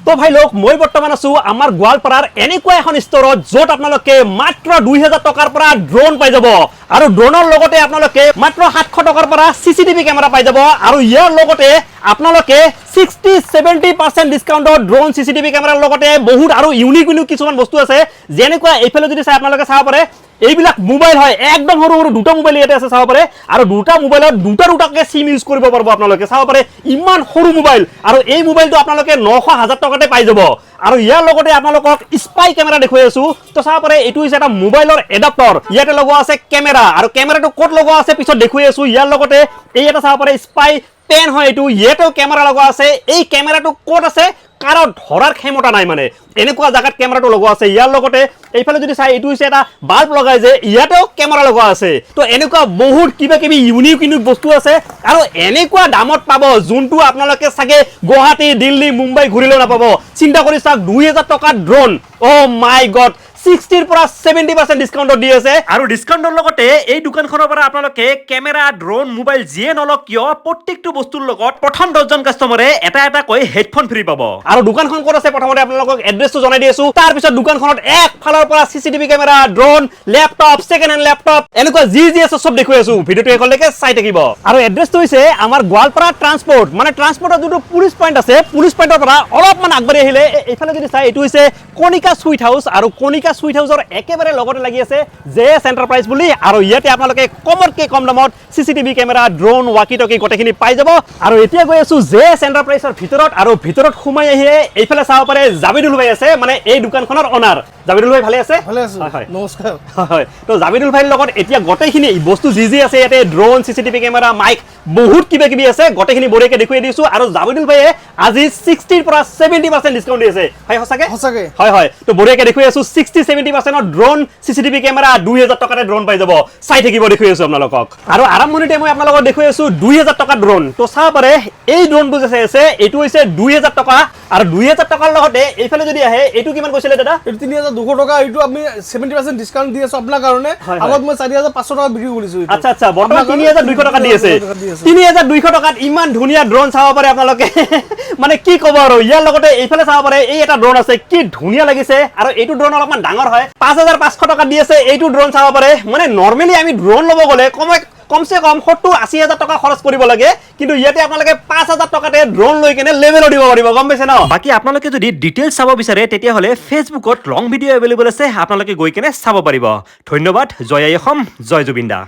তো ভাই লোক, মই বৰ্তমান আছো আমাৰ গোৱালপাৰাৰ এনেকুৱা এখন ষ্টৰত, য'ত আপোনালোকে মাত্ৰ 2000 টকাৰ পৰা ড্ৰোন পাই যাব আৰু ড্ৰোনৰ লগতে আপোনালোকে মাত্ৰ 700 টকাৰ পৰা চিচিটিভি কেমেৰা পাই যাব। আৰু ইয়াৰ লগতে আপোনালোকে 60-70% ডিছকাউণ্টত ড্ৰোন, চিচিটিভি কেমেৰাৰ লগতে বহুত আৰু ইউনিক ইউনিক কিছুমান বস্তু আছে। যেনেকুৱা এইফালে যদি চাই, আপোনালোকে চাব পাৰে, এইবিলাক মোবাইল হয়। একদম সৰু সৰু দুটা মোবাইল ইয়াতে আছে, চাব পাৰে। আৰু দুটা মোবাইলত দুটা দুটাকে চিম ইউজ কৰিব পাৰিব আপোনালোকে। চাব পাৰে, ইমান সৰু মোবাইল আৰু এই মোবাইলটো আপোনালোকে 900, 1000 টকাতে পাই যাব। আৰু ইয়াৰ লগতে আপোনালোকক স্পাই কেমেৰা দেখুৱাই আছো। তো চাব পাৰে, এইটো হৈছে এটা মোবাইলৰ এডাপ্টৰ। ইয়াতে লগোৱা আছে কেমেৰা আৰু কেমেৰাটো ক'ত লগোৱা আছে পিছত দেখুৱাই আছো। ইয়াৰ লগতে এই এটা চাব পাৰে, স্পাই পেন হয় এইটো। ইয়াতেও কেমেৰা লগোৱা আছে। এই কেমেৰাটো ক'ত আছে কাৰো ধৰাৰ ক্ষমতা নাই, মানে এনেকুৱা জাগাত কেমেৰাটো লগোৱা আছে। ইয়াৰ লগতে এইফালে যদি চাই, এইটো হৈছে এটা বাল্ব লগাই যে, ইয়াতেও কেমেৰা লগোৱা আছে। তো এনেকুৱা বহুত কিবা কিবি ইউনিক ইউনিক বস্তু আছে আৰু এনেকুৱা দামত পাব, যোনটো আপোনালোকে চাগে গুৱাহাটী, দিল্লী, মুম্বাই ঘূৰিলেও নাপাব। চিন্তা কৰি চাওক, 2000 টকাত ড্ৰোন! অ' মাই গড! 60ৰ পৰা 70% ডিছকাউণ্টত দি আছে। আৰু ডিছকাউণ্টৰ লগতে এই দোকানখনৰ পৰা আপোনালোকে কেমেৰা, ড্ৰোন, মোবাইল যিয়ে নলওক কিয়, প্ৰত্যেকটো বস্তুৰ লগত প্ৰথম 10জন কাষ্টমাৰে এটা এটাকৈ হেডফোন ফ্ৰী পাব। আৰু দোকানখন ক'ত আছে, প্ৰথমতে আপোনালোকক এড্ৰেছটো জনাই দি আছো। তাৰপিছত দোকানখনত একফালৰ পৰা CCTV camera, drone, laptop, second hand laptop, এনেকুৱা যি যি আছে চব দেখুৱাই আছো। ভিডিঅ'টো শেষলৈকে চাই থাকিব। আৰু এড্ৰেছটো হৈছে আমাৰ গোৱালপাৰা ট্ৰান্সপৰ্ট, মানে ট্ৰান্সপৰ্টৰ যোনটো পুলিচ পইণ্ট আছে, পুলিচ পইণ্টৰ পৰা অলপমান আগবাঢ়ি আহিলে এইফালে যদি চাই, এইটো হৈছে কণিকা চুইট হাউচ। আৰু কণিকা চুইট হাউচৰ একেবাৰে লগতে লাগি আছে জে এছ এণ্টাৰপ্ৰাইজ বুলি। আৰু ইয়াতে আপোনালোকে কমতকৈ কম দামত চিচিটিভি কেমেৰা, ড্ৰোন, ৱাকি টকি গোটেইখিনি পাই যাব। আৰু এতিয়া গৈ আছো জে এছ এণ্টাৰপ্ৰাইজৰ ভিতৰত। আৰু ভিতৰত সোমাই আহিয়ে এইফালে চাব পাৰে, জাবিদুল ভাই আছে, মানে এই দোকানখনৰ অনাৰ। জাবিদুল ভাই, ভালে আছে? ভালে আছো। হয়। নমস্কাৰ। হয়, তো জাবিদুল ভাইৰ লগত এতিয়া গোটেইখিনি বস্তু যি যি আছে ইয়াতে, ড্ৰোন, চিচিটিভি কেমেৰা, মাইক, বহুত কিবা কিবি আছে, গোটেইখিনি বঢ়িয়াকে দেখুৱাই দিছো। আৰু জাবিদুল ভাইয়ে আজি 60ৰ পৰা 70% ডিছকাউণ্ট দি আছে। ভাই, সঁচাকে? সঁচাকে। হয়। তো বঢ়িয়াকে দেখুৱাই আছো, 60-70%ৰ ড্ৰোন, চিচিটিভি কেমেৰা, 2000 টকাতে ড্ৰোন পাই যাব। চাই থাকিব, দেখুৱাই আছো আপোনালোকক। আৰু আৰম্ভণিতে মই আপোনালোকক দেখুৱাই আছো 2000 টকা ড্ৰোন। তো চাব পাৰে, এই ড্ৰোনটো যে চাই আছে, এইটো হৈছে 2000 টকা। আৰু 2000 টকাৰ লগতে এইফালে যদি আহে, এইটো কিমান কৈছিলে দাদা? এইটো 3200 টকা। এইটো আমি 70% ডিছকাউণ্ট দি আছো আপোনাৰ কাৰণে। হয়, হয়। আগত মই 4500 টকাত বিক্ৰী কৰিছো এইটো। আচ্ছা, বৰ্তমান আপোনাৰ 3200 টকা দি আছে। 3200 টকা দি আছে। 3200 টকাত ইমান ধুনীয়া ড্ৰোন, চাব পাৰে আপোনালোকে, মানে কি ক'ব। আৰু ইয়াৰ লগতে এইফালে চাব পাৰে, এই এটা ড্ৰোন আছে, কি ধুনীয়া লাগিছে। আৰু এইটো ড্ৰোন অলপমান ডাঙৰ হয়, 5500 টকা দি আছে এইটো ড্ৰোন। চাব পাৰে, মানে নৰ্মেলি আমি ড্ৰোন ল'ব গ'লে কমচে কম 70-80 হাজাৰ টকা খৰচ কৰিব লাগে, কিন্তু ইয়াতে আপোনালোকে 5000 টকাতে ড্ৰোন লৈ কেনে লেভেলো দিব পাৰিব, গম পাইছে ন? বাকী আপোনালোকে যদি ডিটেইলছ চাব বিচাৰে, তেতিয়াহ'লে ফেচবুকত লং ভিডিঅ' এভেইলেবল আছে, আপোনালোকে গৈ কেনে চাব পাৰিব। ধন্যবাদ। জয় আই অসম, জয় জুবিন দা।